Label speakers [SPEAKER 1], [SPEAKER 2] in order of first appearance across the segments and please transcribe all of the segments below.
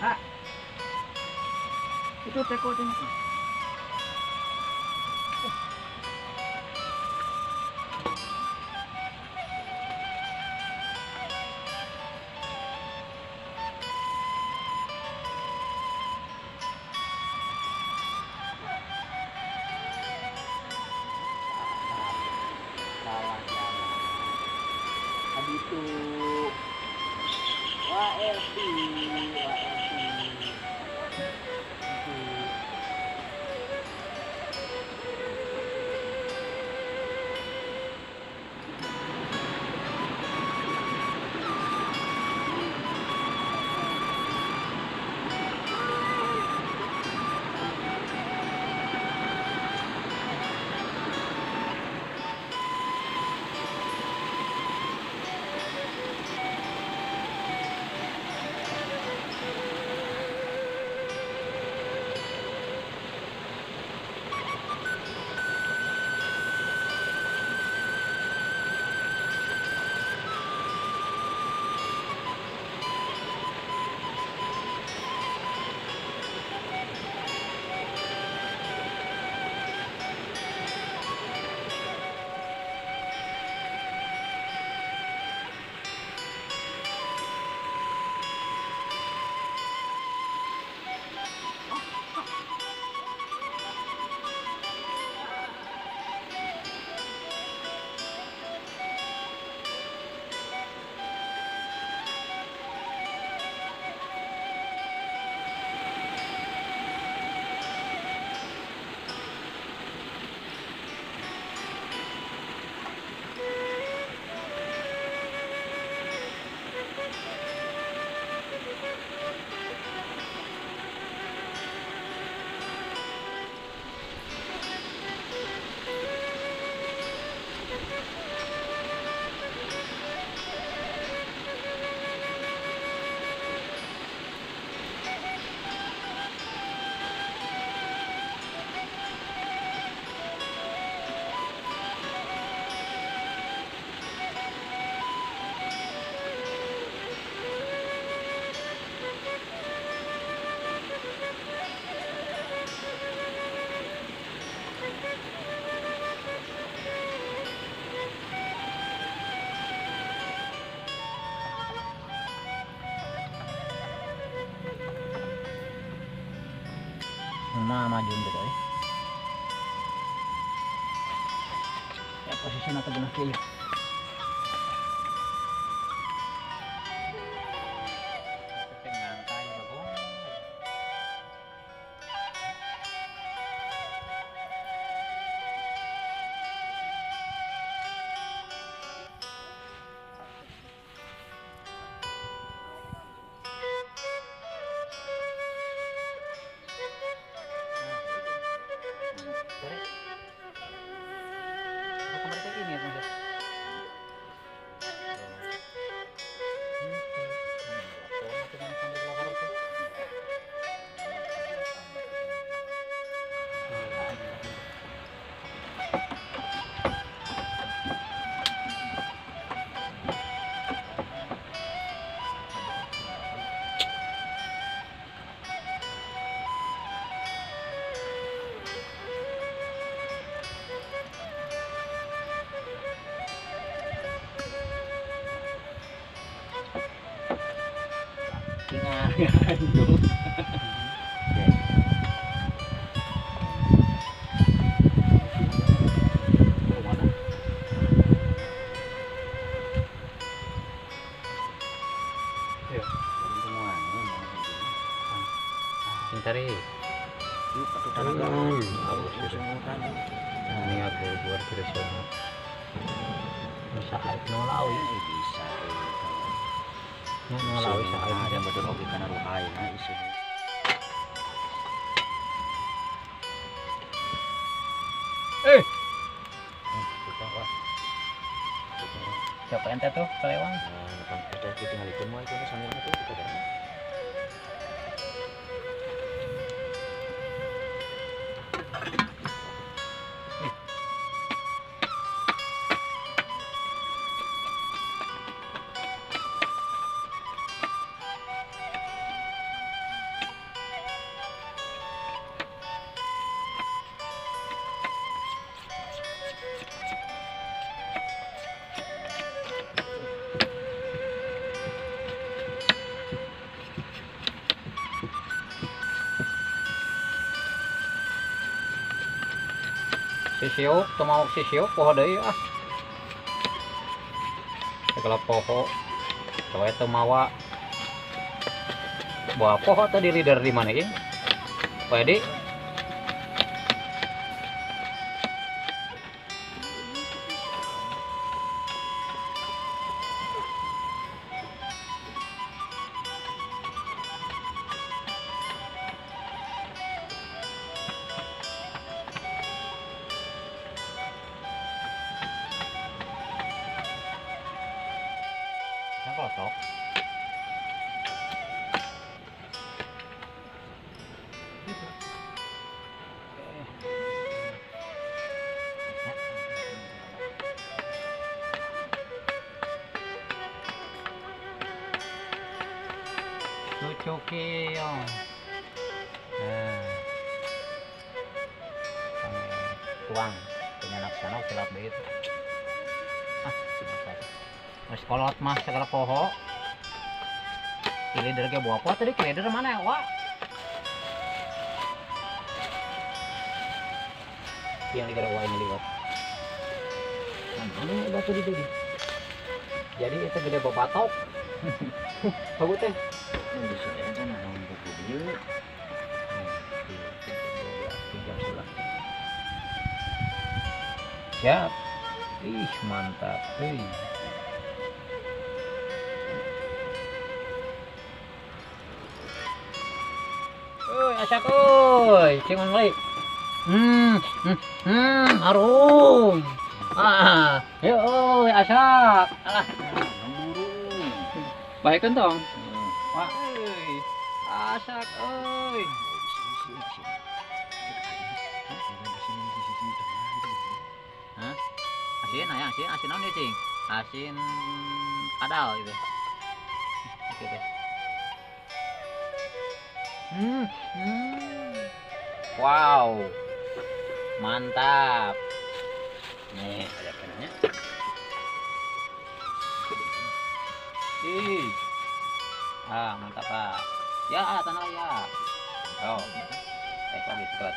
[SPEAKER 1] Ah. Itu teko teh. Salah jalan. Itu Wah Elvi, wah Elvi. Itu. Mama maju gitu ya. Ya posisi nata genah kieu.
[SPEAKER 2] Cari. Ini aku buat kira bisa bisa.
[SPEAKER 1] Ada betul oke karena ruhai nah isu.
[SPEAKER 2] Siapa ente tuh kelewang?
[SPEAKER 1] Nah, ada tinggal ikut mau ikut sambil itu kita kan.
[SPEAKER 2] Si siuk, teu mau si siuk poho deui ah. Segala poho. Coba teu mawa. Bawa poho tadi leader di mana ieu? Pak Edi. Klotok. Lucu kieu. Nah. Tuang penyanak sana kilap deui. Ah, mas kolot mah segala poho. Leader ge bawa apa tadi? Leader mana ya, Wak? Yang leader wa ini liwat. Mana batu di dieu? Jadi itu gede babatok. Bagus teh.
[SPEAKER 1] Bisa ya kan naon buku dieu.
[SPEAKER 2] Siap. Ih, mantap. Hei. Oi, asak oi, cing balik. Harum. Ah, yo oi, asak. Alah,
[SPEAKER 1] burung.
[SPEAKER 2] Baikkan tong. Wah, oi. Asak oi. Hah? Asin aya asin, asin naon ieu cing? Asin kadal gitu. Oke deh. Wow, mantap. Nih, ada kenanya. Ih, ah mantap pak. Ya, tanah ya. Oh, baik lagi segala.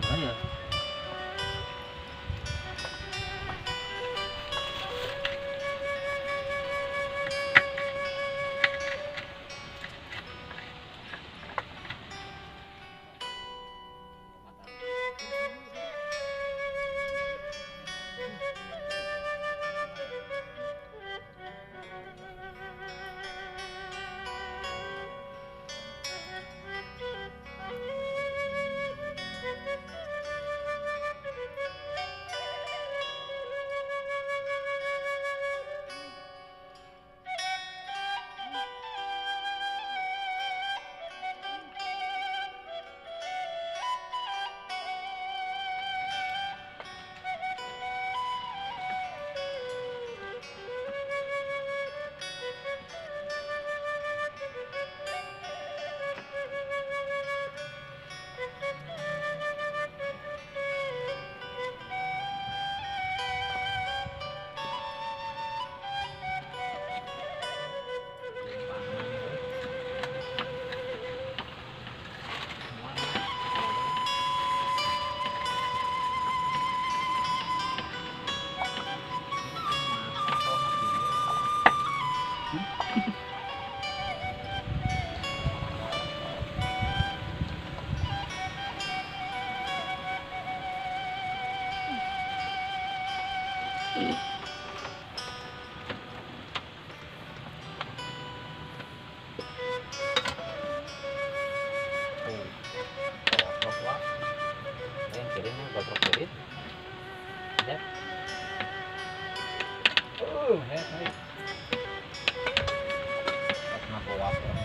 [SPEAKER 1] Sebenarnya
[SPEAKER 2] Goblok duit. Ya. Head euy. Pas ngagowak urang.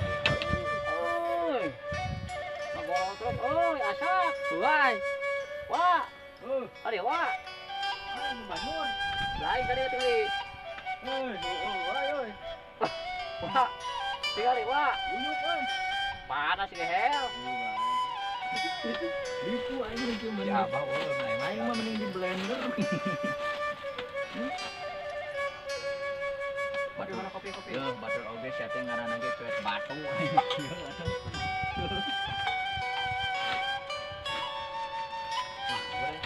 [SPEAKER 2] Euy. Ngagolong euy, asak. Wah. Wah. Ari wah.
[SPEAKER 1] Aing bangun.
[SPEAKER 2] Lain tadi tinggali.
[SPEAKER 1] Euy, euy, euy.
[SPEAKER 2] Wah. Tinggali wah.
[SPEAKER 1] Uyuk euy.
[SPEAKER 2] Panas gehel.
[SPEAKER 1] Itu aing cuma.
[SPEAKER 2] Ya abah euy,
[SPEAKER 1] aing mah mending di blender.
[SPEAKER 2] Batu
[SPEAKER 1] kopi-kopi.
[SPEAKER 2] Yeuh, batur oge sia teh ngaranna ge cuek batu aing kieu atuh. Wah, boleh.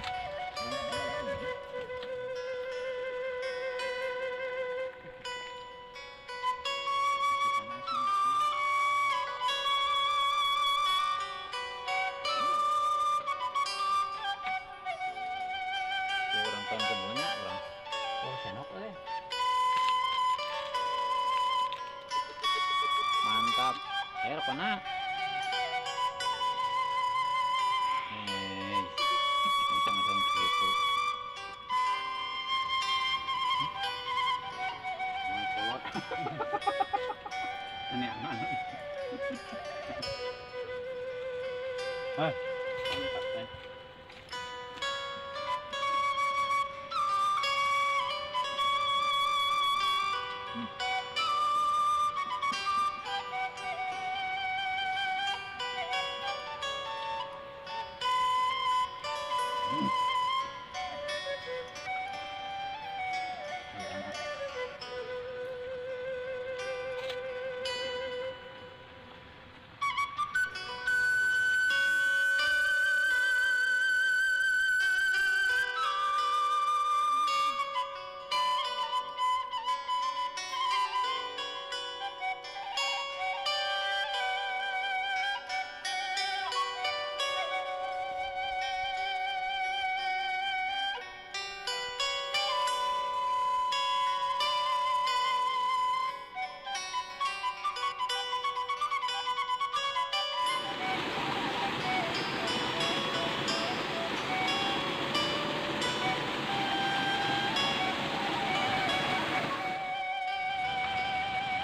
[SPEAKER 2] Orang tahun keduanya orang. Oh, senok euy. Mantap. Air kena. Bisa gitu. Mau kolot.
[SPEAKER 1] Ini aman. Hah.
[SPEAKER 2] Mantap kan.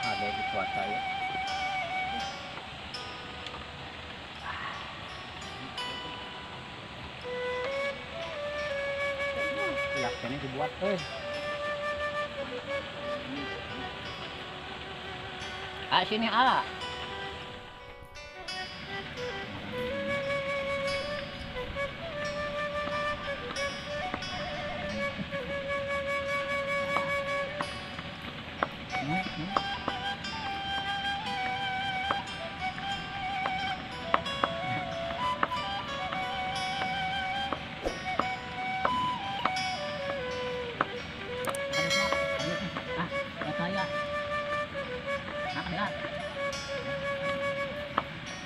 [SPEAKER 2] Ada di cuaca ya. Ini dibuat euy. Ah sini ala.